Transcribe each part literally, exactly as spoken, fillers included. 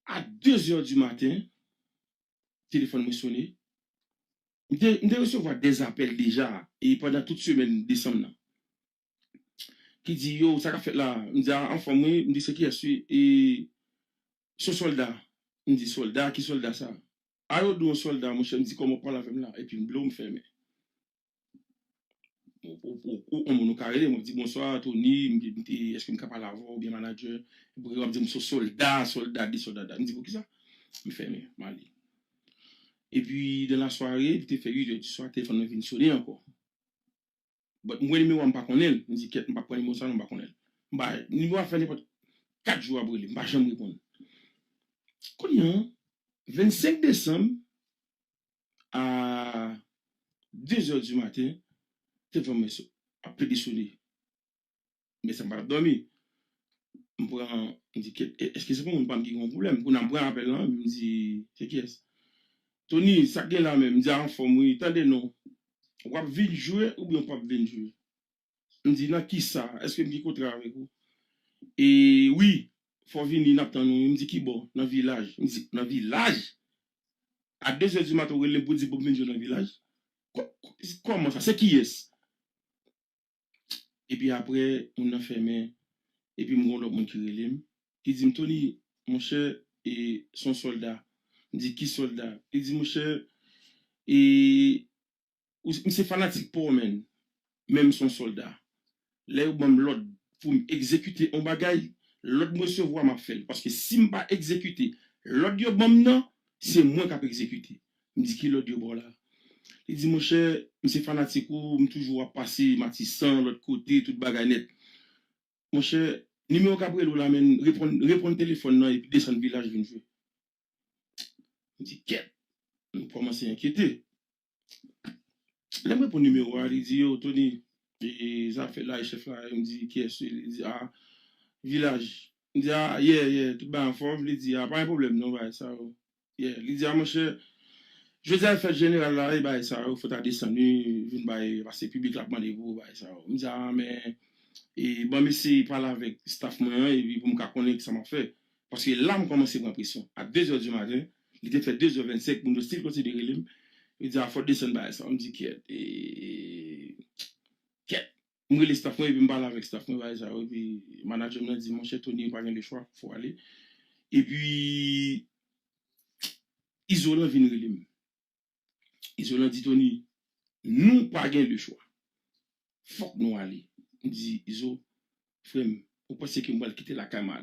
A de zè di maten, telefòn mwen sonnen. M te, m te resevwa de apèl deja, e pandan tout semèn desanm nan. Ki di, yo, sa k ap fèt la? M di, a, anfòm, wi. M di, se kiyès, wi? E, se yon sòlda. M di, sòlda? Ki sòlda sa? A, yo di yon sòlda, monchè. M di, kòman w pale avè m la? Epi m blow, m fèmen. Ou, ou, ou, ou, yon moun ou ka rele, mwen di, bonswa, Tony, m, m, èske m ka pale avè w, oubyen manadjè? Epi w ap di m, se sòlda, sòlda, de sòlda. M di, poukisa? M fèmen, m ale. Epi, dans la soirée, li te fè uit è di swa, telefòn mwen vin sonnen ankò. But m wè nimewo a, m pa konnen l. M di, kèt, m p ap pran nimewo sa non, m pa konnen l. M pa, nimewo a fè nenpòt kat jou ap rele, m pa janm reponn. Kounye a, vennsenk desanm, a de zè di maten, telefòn mwen so-, ap plede sonnen. Men sa m pa t ap dòmi. M pran, m di, kèt, e, èske se pou moun pa m ki gen yon pwoblèm? Kounye a m pran apèl lan, m di, se kiyès? Tony, sa k gen la menm? M di, a, anfòm, wi. Tande non. W ap vin jwe oubyen w p ap vin jwe? M di, nan kisa? Èske m gen kontra avèk ou? E, wi, fò w vini, n ap tann ou. M di, ki bò? Nan vilaj. M di, nan vilaj? A de zè di maten, ou rele m pou di pou m vin jwe nan vilaj? Kò-, kò-, kòman sa? Se kiyès? Epi apre, moun nan fèmen. Epi m gen yon lòt moun ki rele m, ki di m, Tony, monchè, e, se yon sòlda. M di, ki sòlda? Li di, monchè, e, ou, m se fanatik pa w, menn. Men m se yon sòlda. Lè yo ban m lòd pou m egzekite yon bagay, lòd m resevwa, m ap fè l. Paske si m pa egzekite lòd yo ban m nan, se mwen k ap egzekite. M di, ki lòd yo ba w la? Li di, monchè, m se fanatik ou, m toujou ap pase Matisan, lòt kote, tout bagay nèt. Monchè, nimewo k ap rele w la, menn, reponn, reponn telefòn nan epi desann vilaj vin jwe. M di, kèt, m kòmanse enkyete. Lè m reponn nimewo a, li di, yo, Tony, e, sa fèt la, e chèf la, m di, kiyès li? Li di, a, vilaj. M di, a, yeah, yeah, tout bagay anfòm? Li di, a, pa gen pwoblèm non, bagay sa yo. Yeah, li di, a, monchè, jodi a fèt jeneral la, e bagay sa yo, fò w ta desann, wi, vin bay, paske piblik la ap mande pou bagay sa yo. M di, a, men, e, ban m eseye pale avèk staff mwen an, epi pou m ka konnen kisa m ap fè. Paske la, m kòmanse pran presyon. A de zè di maten, li te fè de zè vennsenk, moun yo still kontinye rele m. Yo di, a, fò w desann bagay sa. M di, kèt, e, kèt. M rele staff mwen, epi m pale avèk staff mwen, bagay sa yo, epi manadjè m nan di, monchè Tony, ou pa gen lechwa, fò w ale. Epi, Izolan vin rele m. Izolan di, Tony, nou pa gen lechwa. Fòk nou ale. M di, Izo, frè m, ou panse ke m pral kite lakay m a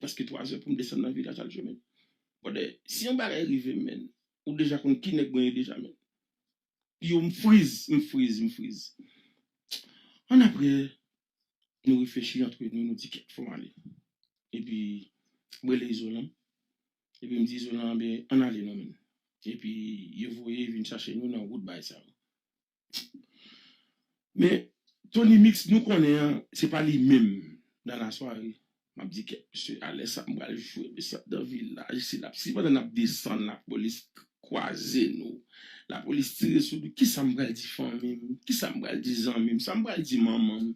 prèske twa zè pou m desann nan vilaj al jwe, menn? Brother, si yon bagay rive m, menn, ou deja konn ki nèg mwen ye deja, menn. Yo, m friz, m friz, m friz. Annapre, nou reflechi antre nou, nou di, kèt, fò m ale. Epi, m rele Izolan. Epi m di Izolan, ben, ann ale non, menn. Epi, yo voye vin chache nou nan wout bagay sa yo. Men, Tony Mix, nou konnen an, se pa li menm nan lasware. M ap di, kèt, mesye, alè sa, m pral jwe, mesye ap nan vilaj, si l ap, si pandan n ap desann, lapolis kwaze nou, lapolis tire sou nou, kisa m pral di fanmi m? Kisa m pral di zanmi m? Sa m pral di manman m?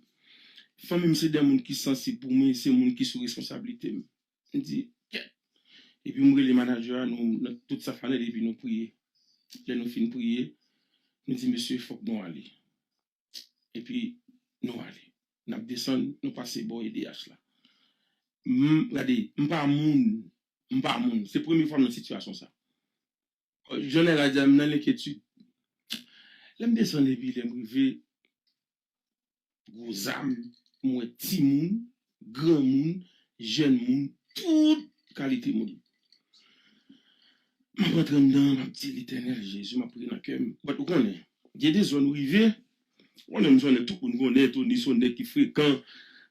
Fanmi m se de moun ki sansib pou mwen, se moun ki sou responsablite m. M di, kèt. Epi m rele manadjè a, nou, nan tout sa fanèt, epi nou priye. Lè nou fin priye, nou di, mesye, fòk nou ale. Epi, nou ale. N ap desann, nou pase bò E D H la. M, gade, m pa moun, m pa moun. Se premye fwa m nan sitiyasyon sa. Jan nèg la di a, m nan lenkyetid. Lè m desann epi lè m rive, gwo zam, m wè timoun, granmoun, jèn moun, tout kalite moun. M ap rantre anndan, m ap di, Letènèl, Jezi, m ap priye nan kè m. But ou konnen, gen de zòn ou rive, ou konnen m se yon nèg tout moun konnen, Tony se yon nèg ki frekan,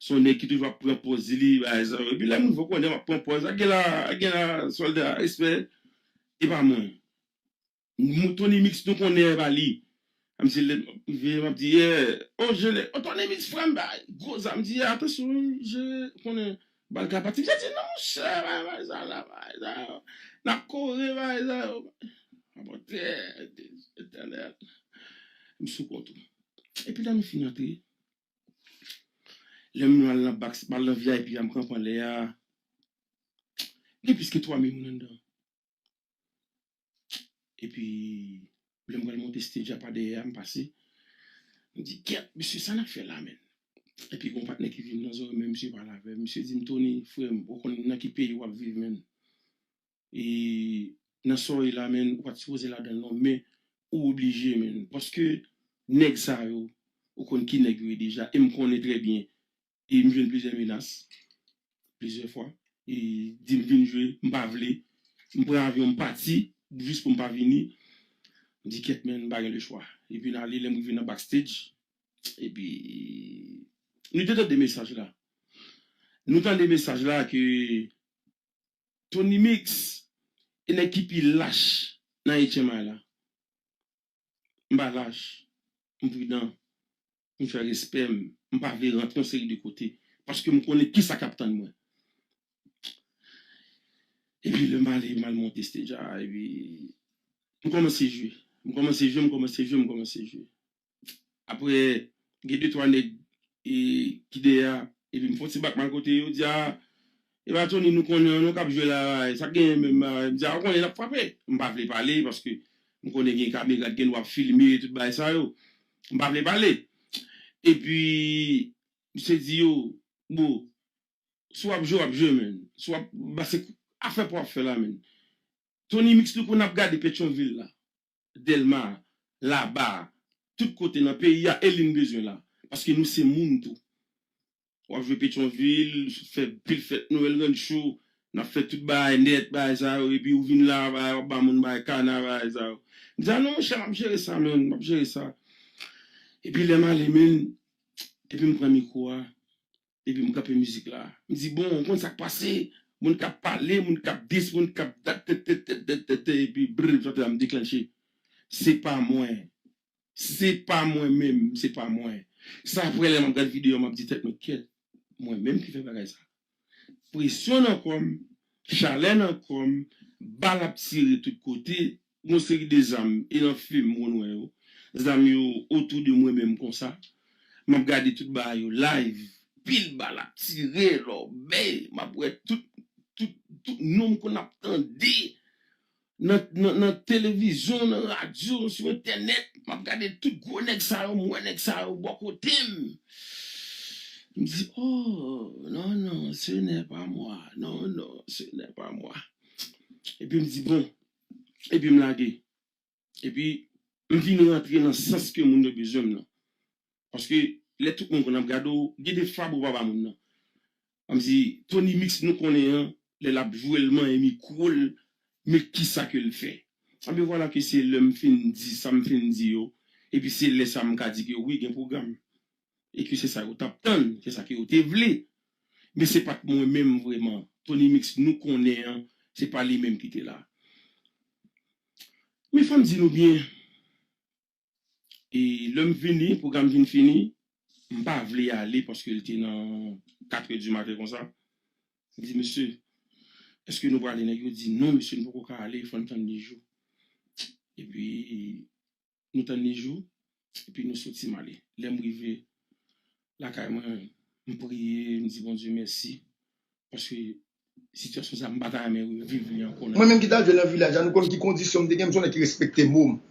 se yon nèg ki toujou ap pran pòz li, bagay sa yo. Epi lè moun fè w konnen m ap pran pòz, a gen la, a gen la sòlda, respè, e pa mwen. M, Tony Mix, nou konnen e pa li. A m se lè m rive, m ap di, yeah, oh, je le, oh, Tony Mix, frè m, bay, gwo zam, m di, yeah, atansyon, wi, je konnen bal ka pati. M di, non, monchè, bay, bay, sa la, bay, sa, n ap kore, bay, sa, yo. Apòtè, Etènèl. M sou kont ou. Epi lè nou fin antre, lè m al nan bak, m al nan V I P a, m kanpe anlè a. Gen plis ke twa mil moun anndan. Epi, lè m pral monte stage a pa dèyè a, m pase. M di, "Kèt, mesye, sa n ap fè la, menn?" Epi, gon patnè ki vin nan zòrèy mwen, misye pale avè m. Misye di m, "Tony, frè m, ou konn nan ki peyi w ap viv, menn? E nan sa w ye la, menn, ou pa t sipoze ladan l, non, men ou oblije, menn. Paske nèg sa yo, ou konn ki nèg yo ye deja, e m konnen trè byen." E m jwenn plizyè menas, plizyè fwa. E di m vin jwe, m pa vle. M pran avyon, m pati, jis pou m pa vini. M di, "Kèt, menn, m pa gen lechwa." Epi n ale, lè m rive nan backstage, epi nou te tande mesaj la. Nou tande mesaj la ke Tony Mix e nèg ki pi lach nan H M I la. M pa lach, m pridan, m fè respè m, m pa vle rantre yon seri de kote, paske m konnen kisa k ap tann mwen. Epi lè m ale, m al monte stage a, epi m kòmanse jwe. M kòmanse jwe, m kòmanse jwe, m kòmanse jwe. Apre, gen de twa nèg e, ki dèyè a, epi m fè yon ti bak m al kote yo, di, "A, e pa Tony nou konnen an, non, k ap jwe la, sa k genyen menm, a?" M di, "A, ou konnen n ap frape." M pa vle pale, paske m konnen gen kamera, gen w ap filme, tout bagay sa yo. M pa vle pale. Epi, misye di yo, "Bro, si w ap jwe, w ap jwe, menn. Si w ap pase afè pa w ap fè la, menn." Tony Mix nou konn ap gade Petyonvil la, Dèlma, Laba, tout kote nan peyi a, e li n bezwen la. Paske nou se moun tou. W ap jwe Petyonvil, fè pil fèt Nwèl, Rancho, n ap fè tout bagay nèt, bagay sa yo, epi ou vin la, bagay, w ap ba moun bagay kana, bagay sa yo. M di, "A non, monchè, m ap jere sa, menn, m ap jere sa." Epi lè m ale, menn, epi m pran mikwo a, epi m kanpe mizik la. M di, "Bon, ou konn sa k pase? Moun k ap pale, moun k ap dis, moun k ap dat, tèt, tèt, tèt, tèt, tèt, tèt," epi brr, sa te la m deklanche. Se pa mwen. Se pa mwen menm, se pa mwen. Sa apre lè m ap gad videyo, m ap di tèt mwen, "Kèt, mwen menm ki fè bagay sa." Presyon nan kò m, chalè nan kò m, bal ap tire tout kote, gon seri de zam, e nan fim ou wè yo. Zam yo otou de mwen menm konsa. M ap gade tout bagay yo live. Pil bal ap tire, lòbèy. M ap wè tout, tout, tout non m konn ap tande nan, nan, nan televizyon, nan radyo, sou entènèt. M ap gade tout gwo nèg sa yo, m wè nèg sa yo bò kote m. M di, "Oh, non, non, ce n'est pas moi. Non, non, ce n'est pas moi." Epi m di, "Bon." Epi m lage. Epi m vin rantre nan sans ke moun yo bezwen m nan. Paske lè tout moun konn ap gade w, gen de fwa bro pa ba moun nan. Kòmsi Tony Mix nou konnen an, lè l ap jwe l manyen mikwo l, men kisa ke l fè. Anben vwala ke se lè m fin di sa m fin di yo, epi se lè sa m ka di ke wi gen pwogram. E ke se sa yo t ap tann, se sa ke yo te vle. Men se pa t mwen menm vrèman. Tony Mix nou konnen an, se pa li menm ki te la. Men fò m di nou byen, e lè m vini, pwogram vin fini, m pa vle ale paske l te nan katrè di maten konsa. M di, "Mesye, èske nou prale?" Nèg yo di, "Non, mesye, nou poko ka ale, fò n tann li jou." Epi, nou tann li jou, epi nou soti m ale. Lè m rive lakay mwen, m priye, m di Bondye mèsi, paske sitiyasyon sa a, m pa ta renmen reviv li ankò nan. Mwen menm ki t al jwe nan vilaj la, nou konn ki kondisyon m te gen, m se yon nèg ki respekte mo m.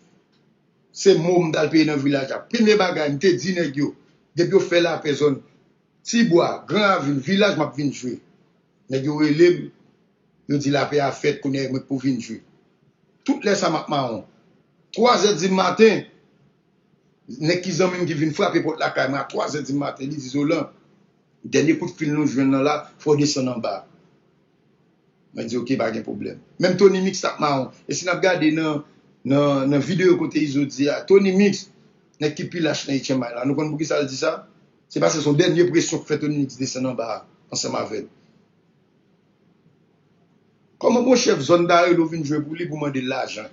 Se mo m t al peye nan vilaj la. Premye bagay, m te di nèg yo, depi yo fè lapè zòn Tibwa, Gran Ravin, vilaj, m ap vin jwe. Nèg yo rele m, yo di lapè a fèt, kounye a mwen k pou vin jwe. Tout lè sa m ap mawon. Twazè di maten, nèg ki zanmi m ki vin frape pòt lakay mwen a twazè di maten, li di, "Zolan, dènye kout fil nou jwenn nan la, fò w desann anba." Mwen di, "Oke, pa gen pwoblèm." Menm Tony Mix t ap mawon. E si n ap gade nan, nan, nan videyo kote Izo di a, Tony Mix, nèg ki pi lach nan H M I la. Nou konn poukisa l di sa? Se paske se yon dènye presyon k fè Tony Mix desann anba a, ansanm avè l. Kòman pou yon chèf zòn ta rele w vin jwe pou li pou mande l lajan?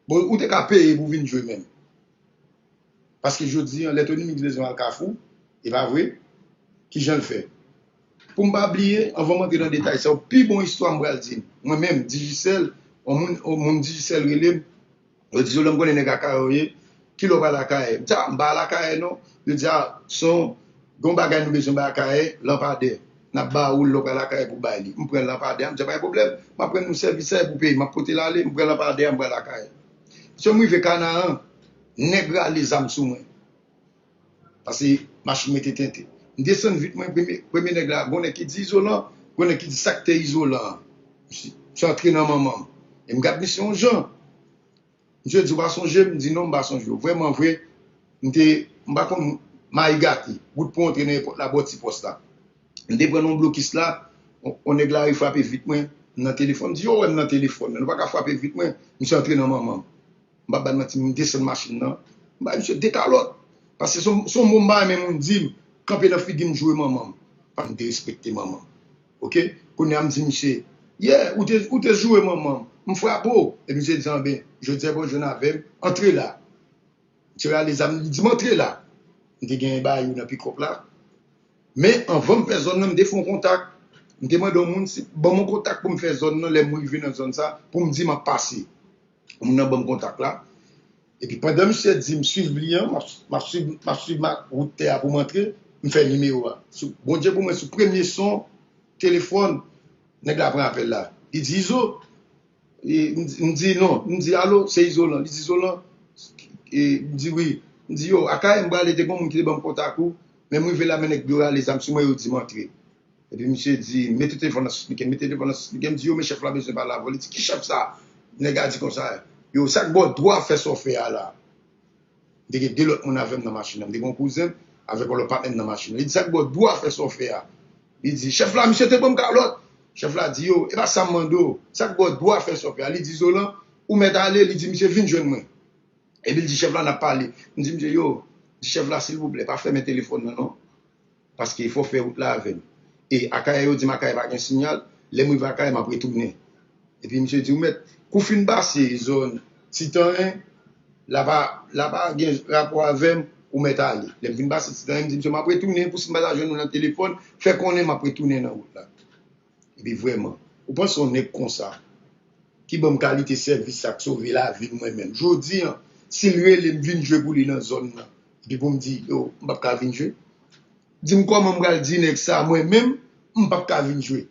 Bon, ou te ka peye pou w vin jwe menm. Paske jodi a, lè Tony Mix bezwen al Kafou, e pa vre? Kijan l fè? Pou m pa bliye, anvan m antre nan detay sa yo, pi bon istwa m pral di n. Mwen menm, Digicel, yon moun, yon moun Digicel rele m, yo di, "Zolan, m konnen nèg Akayè w ye, kilè w pral Akayè?" M di, "A, m pa al Akayè non." Yo di, "A, se yon, gen yon bagay nou bezwen bay Akayè, lanpadè." N ap ba ou l lè w pral lakay pou bay li. M pran lanpadè a, m di pa gen pwoblèm. M ap pran yon sèvis pou peyi, m ap pote l ale, m pran lanpadè a, m pral lakay. Misye, m rive Kanaran, nèg rale zam sou mwen. Paske machin mwen te tente. M desann vit mwen, premye, premye nèg la, gon nèg ki di izolan, gon nèg ki di sa k te izolan an. Misye, misye antre nan manman m. E m gad misye yon jan. Misye di, "Ou pa sonje m?" M di, "Non, m pa sonje w." Vrèman vre, m te, m pa konn mayi gate. Wout pou antre nan èpòt la, bò ti pòs la. M te pran nan yon blokis la, on, on nèg lari frape vit mwen, m nan telefòn. M di, "Yo, wè m nan telefòn, men nou pa ka frape vit mwen." Misye antre nan manman m. M p ap ba n manti, m desann machin nan. M bay misye de kalòt. Paske se yon, se yon mo m pa renmen moun di m, kanpe nan figi m joure manman m. Pa m derespekte manman m. Oke? Kounye a m di misye, "Yeah, ou te, ou te joure manman m." M frape w. Epi misye di, "Anben, jodi a bon jwenn avè m, antre la." Misye rale zam, li di m, "Antre la." M te gen bagay yo nan pikòp la. Men anvan m fè zòn nan, m te fè yon kontak. M te mande yon moun si, ban m yon kontak pou m fè zòn nan, lè m rive nan zòn sa, pou m di m ap pase. Moun nan ban m kontak la. Epi pandan misye di m swiv li an, m ap, m ap swiv, m ap swiv ma, wout tè a pou m antre, m fè nimewo a. Sou, Bondye pou mwen, sou premye son telefòn, nèg la pran apèl la. Li di, "Izo." E, m di, m di, "Non." M di, "Alo, se Izolan." Li di, "Izolan?" E, m di, "Wi." M di, "Yo, Akayè m prale, te gen moun ki te ban m kontak ou, men m rive la, men nèg yo rale zam sou mwen, yo di m antre." Epi misye di, "Mete telefòn nan sou spikè, mete telefòn nan sou spikè." M di, "Yo, men chèf la bezwen pale avè w." Li di, "Ki chèf sa?" Nèg la di konsa, "Yo, sa k ba w dwa fè sa w fè a la?" M te gen de lòt moun avè m nan machin nan. M te gen yon kouzen m avèk yon lòt patnè m nan machin nan. Li di, "Sa k ba w dwa fè sa w fè a?" Li di, "Chèf la, misye te ban m kalòt." Chèf la di, "Yo, e pa sa m mande w. Sa k ba w dwa fè sa w fè a?" Li di, "Zolan, ou mèt ale." Li di, "Misye, vin jwenn mwen." Epi l di chèf la, "N ap pale." M di misye, "Yo," di chèf la, "silvouplè, pa fèmen telefòn nan non. Paske fò w fè wout la avè m. E Akayè, yo di m Akayè pa gen siyal. Lè m rive Akayè, m ap retounen." Epi misye di, "Ou mèt, kou fin pase zòn Titanyen, la pa, la pa gen rapò avè m, ou mèt ale." Lè m fin pase Titanyen, m di misye, "M ap retounen, pou si m pa ta jwenn ou nan telefòn, fè konnen m ap retounen nan wout la." Epi vrèman, ou panse yon nèg konsa, ki ban m kalite sèvis sa k sove lavi m mwen menm. Jodi a, si l rele m vin jwe pou li nan zòn nan, epi pou m di, "Yo, m p ap ka vin jwe." Di m kòman m pral di nèg sa, mwen menm, m p ap ka vin jwe.